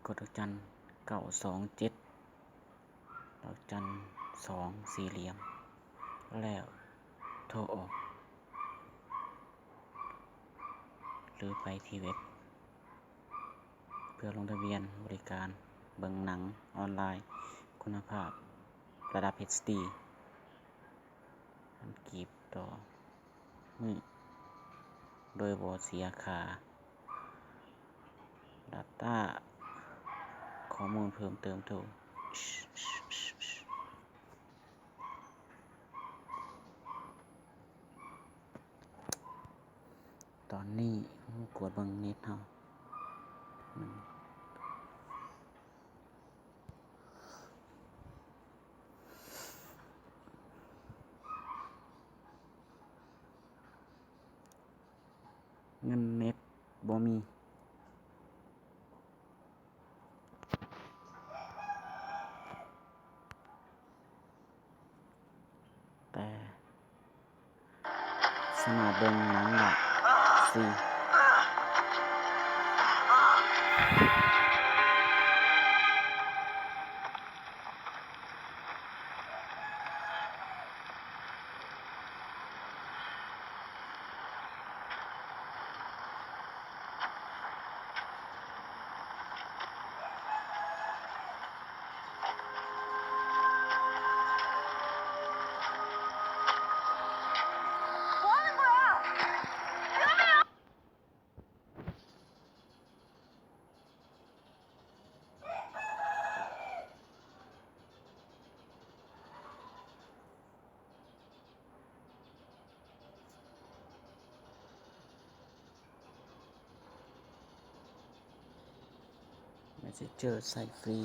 ກົດດອກຈັນເກົ້າສອງເຈັດ ດອກຈັນສອງສີ່ຫຼ່ຽມ ແລ້ວໂທອອກ ຫຼືໄປທີ່ເວັບ ເພື່ອລົງທະບຽນບໍລິການເບິ່ງໜັງອອນລາຍຄຸນນະພາບລະດັບເອັດດີ ພັນກີບຕໍ່ມື້ ໂດຍບໍ່ເສຍຄ່າ ດາຕ້າ ຂໍ້ມູນເພີ່ມເຕີມໂທ. ຕອນນີ້ກວດເບິ່ງເນັດເຮົາ ເງິນເນັດບໍ່ມີ. ແຕ່ສາມາດເບິ່ງໜັງໄດ້. ແມັດເຊັນເຈີໃຊ້ຟຣີ.